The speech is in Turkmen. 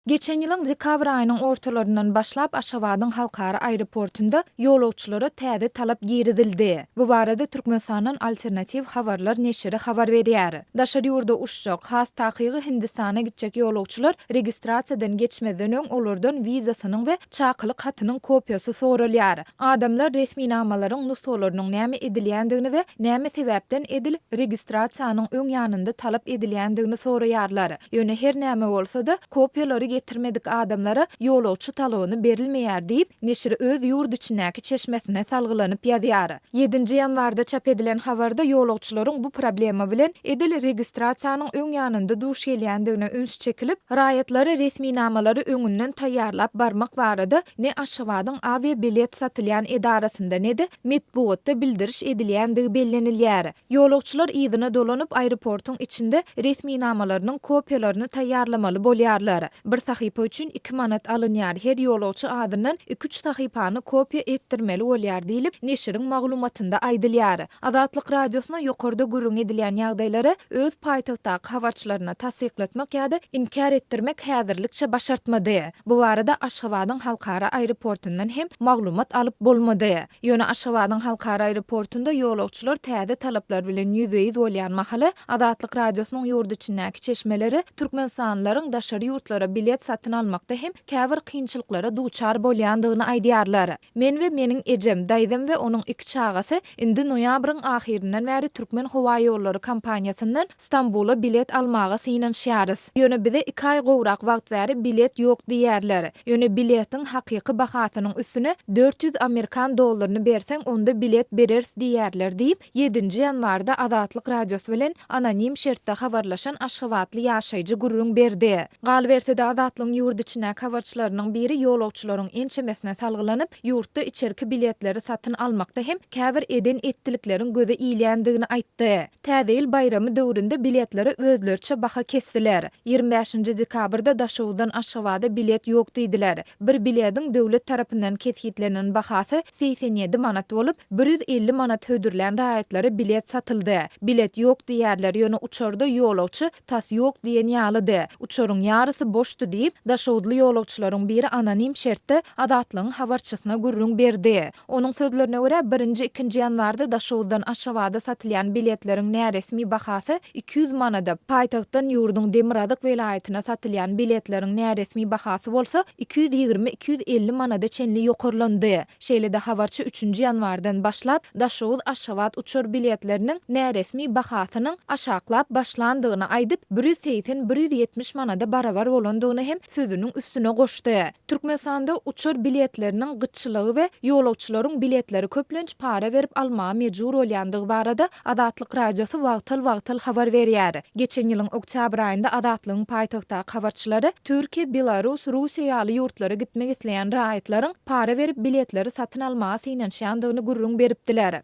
Geçen ýylyň dekabr aýynyň ortalaryndan başlap Aşgabadyň halkara aeroportunda ýolagçylara täze talap girizildi. Bu barada Türkmenistandan Alternatiw habarlar neşiri habar berýär. Daşary ýurda uçjak, has takygy Hindistana gitjek ýolagçylar registrasiýadan geçmezden öň olardan wizasynyň we çakylyk hatynyň kopiýasy soralýar. Adamlar resminamalaryň nusgalarynyň näme edilýändigini we näme sebäpden edil registrasiýanyň öň ýanynda talap edilýändigini soraýarlar. Ýöne her näme bolsa-da, kopiýalary getirmedik adamlara ýolagçy talony berilmeýär diýip, neşir öz ýurt içindäki çeşmesine salgylanyp ýazýar. Ýedinji ýanwarda çap edilen habarda ýolagçylaryň bu problema bilen edil registrasiýanyň öň ýanynda duş gelýändigine üns çekilip, raýatlara resminamalary öňünden taýýarlap barmak barada ne Aşgabadyň awiabilet satylýan edarasynda ne-de metbugatda bildiriş edilýändigi bellenilýär. Ýolagçylar yzyna dolanyp, aeroportuň içinde resminamalarynyň kopiýalaryny taýýarlamaly bolýarlar. Bir sahypa üçin iki manat alynýar, her ýolagçy azyndan iki-üç sahypany kopiýa etdirmeli bolýar diýlip, neşiriň maglumatynda aýdylýar. Azatlyk Radiosyna ýokarda gürrüňi edilýän ýagdaýlary öz paýtagtdaky habarçylaryna tassyklatmak ýa-da inkär etdirmek häzirlikçe başartmady. Bu barada Aşgabadyň halkara aeroportundan hem maglumat alyp bolmady. Ýöne Aşgabadyň halkara aeroportunda ýolagçylar täze talaplar bilen ýüzbe-ýüz bolýan mahaly, Azatlyk Radiosynyň ýurt içindäki çeşmeleri türkmenistanlylaryň daşary ýurtlara bilet satyn almakda hem käbir kynçylyklara duçar bolýandygyny aýdýarlar. Men we meniň ejem, daýzam we onuň iki çagasy indi noýabryň ahyryndan bäri Türkmenhowaýollary kompaniýasyndan Stambula bilet almaga synanyşýarys. Ýöne bize iki aý gowrak wagt bäri bilet ýok diýýärler. Ýöne biletiň hakyky bahasynyň üstüne 400 amerikan dollaryny berseň onda bilet bereris diýýärler diýip, ýedinji ýanwarda Azatlyk Radiosy bilen anonim şertde habarlaşan aşgabatly ýaşaýjy gürrüň berdi. Galyberse-de, Azatlygyň ýurt içindäki habarçylarynyň biri ýolagçylaryň ençemesine salgylanyp, ýurtda içerki biletleri satyn almakda hem käbir eden-etdilikleriň göze ilýändigini aýtdy. Täze ýyl baýramy döwründe biletlere özleriçe baha kesdiler. 25-nji dekabrda Daşoguzdan Aşgabada bilet ýok diýdiler. Bir bilediň döwlet tarapyndan kesgitlenen bahasy 87 manat bolup, 150 manat hödürlän raýatlara bilet satyldy. Bilet ýok diýýärler, ýöne uçarda ýolagçy tas ýok diýen ýalydy. Uçaryň ýarysy boşdy diýip, daşoguzly ýolagçylaryň biri anonim şertde Azatlygyň habarçysyna gürrüň berdi. Onuň sözlerine görä, birinji, ikinji ýanwarda Daşoguzdan Aşgabada satylýan biletleriň näresmi bahasy 200 manada, paýtagtdan ýurduň demirgazyk welaýatyna satylýan biletleriň näresmi bahasy bolsa 220-250 manada çenli ýokarlandy. Şeýle-de habarçy üçünji ýanwardan başlap Daşoguz-Aşgabat uçar biletleriniň näresmi bahasynyň aşaklap başlandygyny aýdyp, bir ýüz segsen-bir ýüz ýetmiş manada barabar bolandygyny hem sözüniň üstüne goşdy. Türkmenistanda uçar biletleriniň gytçylygy we ýolagçylaryň biletleri köplenç para berip almaga mejbur bolýandygy barada Azatlyk Radiosy wagtal-wagtal habar berýär. Geçen ýylyň oktýabr aýynda Azatlygyň paýtagtdaky habarçylary Türkiýe, Belarus, Russiýa ýaly ýurtlara gitmek isleýän raýatlaryň para berip biletleri satyn almaga synanyşýandygyny gürrüň beripdiler.